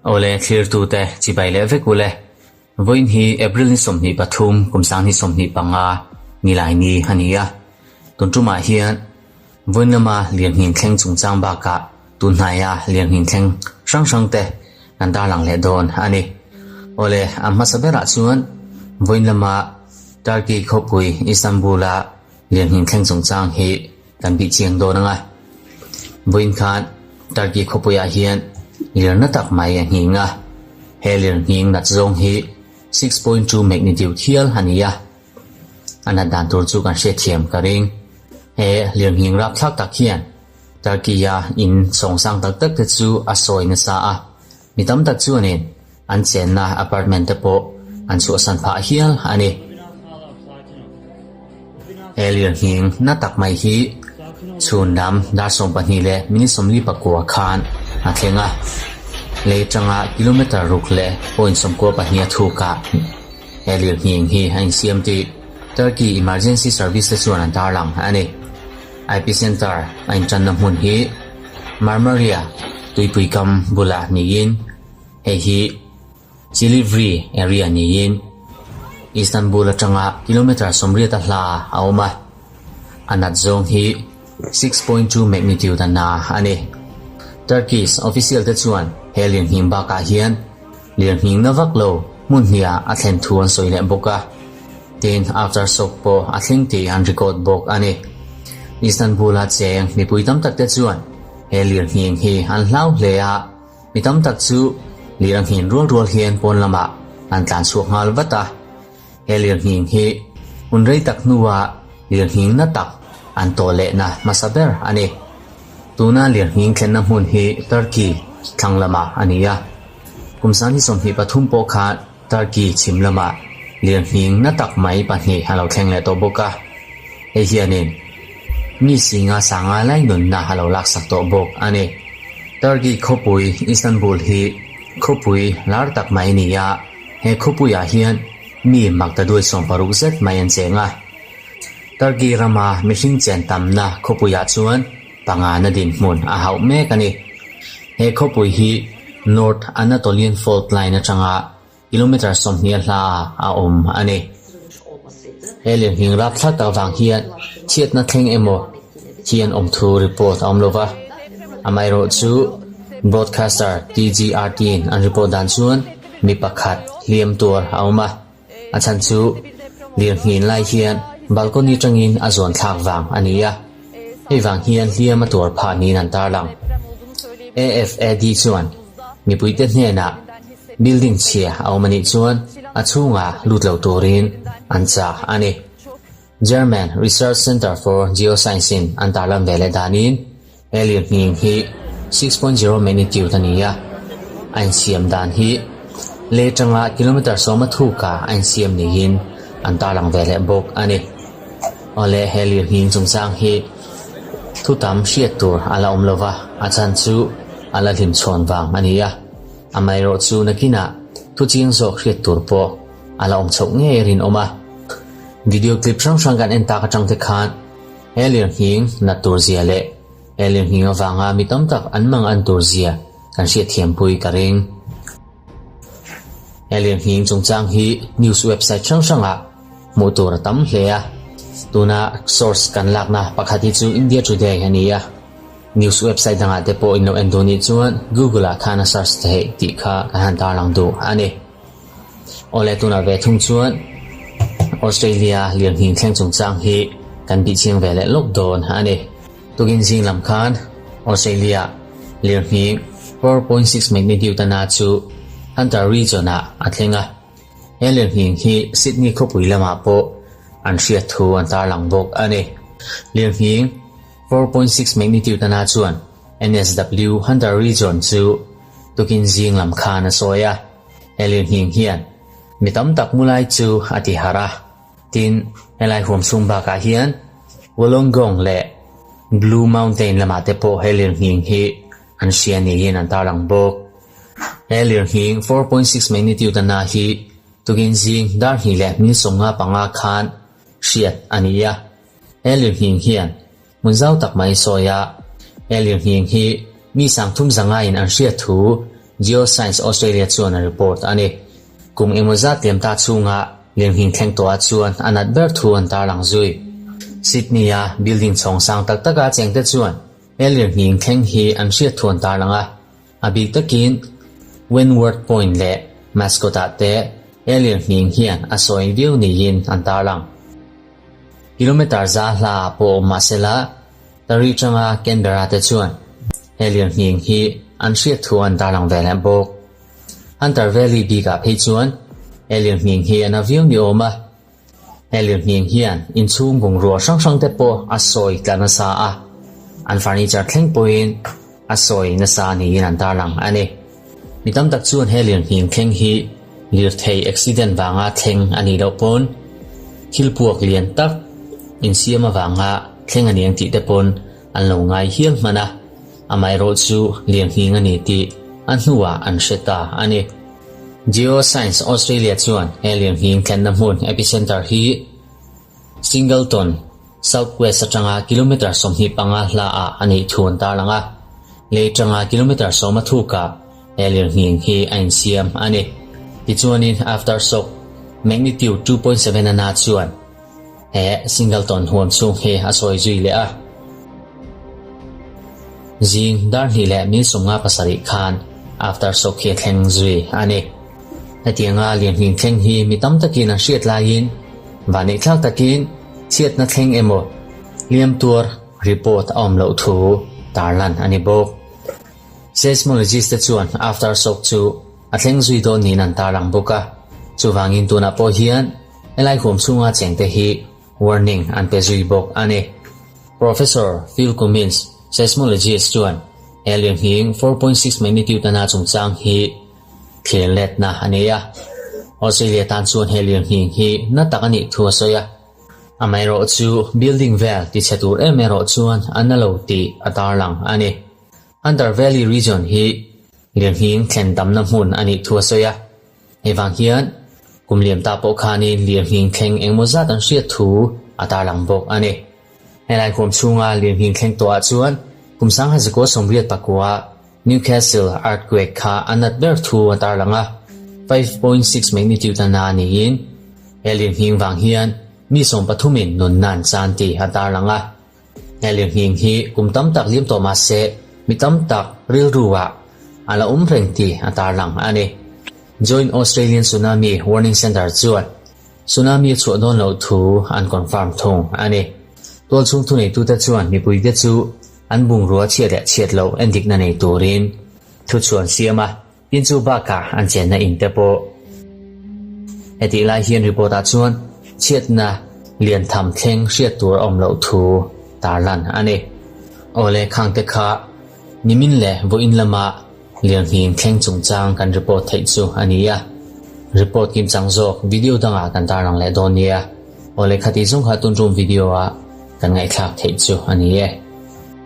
Awle thlirtute chibai leh vek ule. Vawiin hi April ni 23 kum 2025 nilai ni a ni a. Tun tumah hian vawiin lama lirnghing thleng chungchang bakah tun hnaia lirnghing thleng hrang hrang te kan tarlang leh dawn a ni. Awle a hmasa berah chuan vawiin lama Turkey khawpui Istanbul-a lirnghing thleng chungchang hi kan bih chiang dawn ang a. Vawiin khan Turkey khawpuiah hian lir na tak mai a nghing a, he lir nghing nat zawng hi 6.2 magnitude hial a ni a, a nat dan tur chu kan hriatthiam ka ring. He lir nghing rapthlak tak hian Turkey-a in sawngsang tak tak te chu a sawi nasa a, mi tam tak chuanin an chenna apartment te pawh an chhuahsan phah hial a ni. He lirnghing na tak mai hi chhun lam dar 12 leh minute 49 khan a thleng a, lei atanga kilometre ruk leh point 92 a thukah he lirnghing hi a insiam tih Turkey Emergency Service te chuan an tarlang a ni. Epicenter a intanna hmun hi Marmaria tuipui kam bulah niin hei hi Silivri area niin Istanbul atanga kilometre 80 a hla a awm a, a nat zawng hi 6.2 magnitude a na a ni. Turkish official te chuan he lirnghing bakah hian lirnghing na vak lo hmun hniah a thlen thu an sawi leh bawk a, tin aftershock pawh a thleng tih an record bawk a ni. Istanbul-a cheng mipui tam tak te chuan he lirnghing hi an hlau hle a, Mi tam tak chu lir a nghin rual rual hian pawn lamah an tlan chhuak nghal vat a. He lir nghing hi hun rei tak hnua lir nghing na tak an tawh lehna hmasa ber a ni. Tuna lir nghing thlenna hmun hi Turkey thlang lamah a ni a. Kum 2023 pawh khan Turkey chhim lamah lir nghing na tak mai pahnih a lo thleng leh tawh bawk a. Hei hianin mi singa sanga lai nunna a lo laksak tawh bawk a ni. Turkey khawpui Istanbul hi khawpui lar tak mai a ni a, he khawpuiah hian mi maktaduai 60 zet mai an cheng a. Turkey rama mihring chen tamna khawpuiah chuan pangana dinhmun a hauh mek a ni. He khawpui hi North Anatolian Fault Line atanga kilometre 20 a hla a awm a ni. He lirnghing rapthlak tak vang hian chhiatna thleng emaw hian awm thu report a awm lo va, amaherawhchu broadcaster TGRT in an report dan chuan mi pakhat hliam tuar a awm a, a chhan chu lirnghin lai hian balcony tangin a zawn thlak vang a ni a, hei vang hian hliam a tuar phah niin an tarlang. AFAD chuan mipuite hnenah building chhia a awm a nih chuan a chhungah lut lo turin an chah a ni. German Research Center for Geoscience in an tarlan ve leh danin he lirnghing hi 6.0 magnitude a ni a, a insiam dan hi lei atanga kilometre 10 a thukah a insiam niin an tarlang ve leh bawk a ni. Awle he lirnghing chungchang hi thu tam hriat tur a la awm lova, a chhan chu a la hlim chhawn vang a ni a. Amaherawhchu nakinah thu chiang zawk hriat tur pawh a la awm chhoh ngei a rinawm a. Video clip hrang hrang kan en tak atang te khan he lirnghing nat tur zia leh he lirnghing avanga mi tam tak an mang an tur zia kan hriatthiampui ka ring. He lirnghing chungchang hi news website hrang hrangah hmuh tur a tam hle a. Tuna source kan lakna pakhat hi chu India Today a ni a. News website dangah te pawh in lo en duh nih chuan Google ah khan a search theih tih kha kan han tarlang duh a ni. Awle tunah ve thung chuan Australia lirnghing thleng chungchang hi kan bih chiang ve leh lawk dawn a ni. Tukin zing lam khan Australia lirnghing 4.6 magnitude a na chu Hunter Region ah a thleng a. He lirnghing hi Sydney khawpui lamah pawh an hriat thu an tarlang bawk a ni. Lirnghing 4.6 magnitude a na chuan NSW Hunter Region chu tukin zing lam khan a sawi a. He lirnghing hian mi tam tak mu lai chu a ti harh a. Tin, helai huam chhung bakah hian Wollongong leh Blue Mountain lamah te pawh he lirnghing hi an hria niin an tarlang bawk. He lirnghing 4.6 magnitude a na hi tukin zing dar hnih leh min 55 khan hriat a ni a. He lirnghing hian hmun zau tak mai sawi a, he lirnghing hi. mi 30,500 in an hriat thu Geoscience Australia chuan a report a ni. Kum engmaw zat liam ta chhunga lirnghing thleng tawhah chuan a nat ber thu an tarlang zui. Sydney-a building chhawng sang tak taka chengte chuan he lirnghing thleng hi an hriat thu an tarlang a. A bik takin Wentworth Point leh Mascot-ah te he lirnghing hian a sawi viau niin an tarlang. Kilometre za hla ah pawh awm mah sela, Tarih tanga Canberra te chuan he lirnghing hi an hriat thu an tarlang ve leh bawk. Hunter Valley bikah phei chuan he lirnghing hi a na viau ni awm a. He lirnghing hian inchhung bungrua hrang hrang te pawh a sawi tla nasa a, an furniture thleng pawhin a sawi nasa niin an tarlang a ni. Mi tam tak chuan he lirnghing thleng hi lirthei accident vanga thleng a nih loh pawn thil puak lian tak insiam avanga thleng a ni ang tih te pawn an lo ngai hial hman a, amaherawh chu lirnghing a ni tih a hnuah an hre ta a ni. Geoscience Australia chuan he lirnghing thlenna hmun epicenter hi Singleton, South West atanga kilometre 25 hla ah a nih thu an tarlang a, lei atanga kilometre 10 a thukah he lirnghing hi a insiam a ni. Tichuanin aftershock magnitude 2.7 a na chuan he Singleton huam chhung hi a sawi zui leh a. Zing dar hnih leh mil 57 khan aftershock hi a thleng zui a ni. Hetianga lirnghing thleng hi mi tam takin an hriat laiin vanneihthlak takin chhiatna thleng emaw hliam tuar report a awm loh thu tarlan a ni bawk. Seismologist te chuan aftershock chu a thleng zui dawn niin an tarlang bawk a, chuvangin tunah pawh hian helai huam chhunga chengte hi warning an pe zui bawk a ni. Professor Phil Cummins, seismologist chuan he lirnghing 4.6 magnitude a na chungchang hi Thlir letna a nei a, Australia tan chuan he lirnghing hi na tak a nih thu a sawi a. Amaherawh chu building vel tichhe tur em erawh chuan a na lo tih a tarlang a ni. Hunter Valley region hi lirnghing thlen tamna hmun a nih thu a sawi a. Hei vang hian kum liam ta pawh khanin lirnghing thleng engmaw zat an hriat thu a tarlang bawk a ni. Helai huam chhunga lirnghing thleng tawhah chuan kum 1989 Newcastle earthquake kha a nat ber thu a tarlang a, 5.6 magnitude a na niin he lirnghing vang hian mi sawmpathumin nunna an chan tih a tarlang a. He lirnghing hi kum tam tak liam tawh mah se mi tam tak rilru ah a la awm reng tih a tarlang a ni. Joint Australian Tsunami Warning Centre chuan Tsunami a chhuah dawn loh thu an confirm thung a ni. Tualchhung thuneitute chuan mipuite chu An bungrua chhiat leh chhiat loh endikna nei turin thu chhuan siam a, tin chu bakah an chenna in te pawh. Hetih lai hian report ah chuan chhiatna lian tham thleng hriat tur a awm loh thu tarlan a ni. Awle khangte kha nimin leh vawiin lama lirnghing thleng chungchang kan report theih chu a ni a, report kimchang zawk video dangah kan tarlang leh dawn nia. Awle khati zawng kha tun tum video ah kan ngaihthlak theih chu a ni e.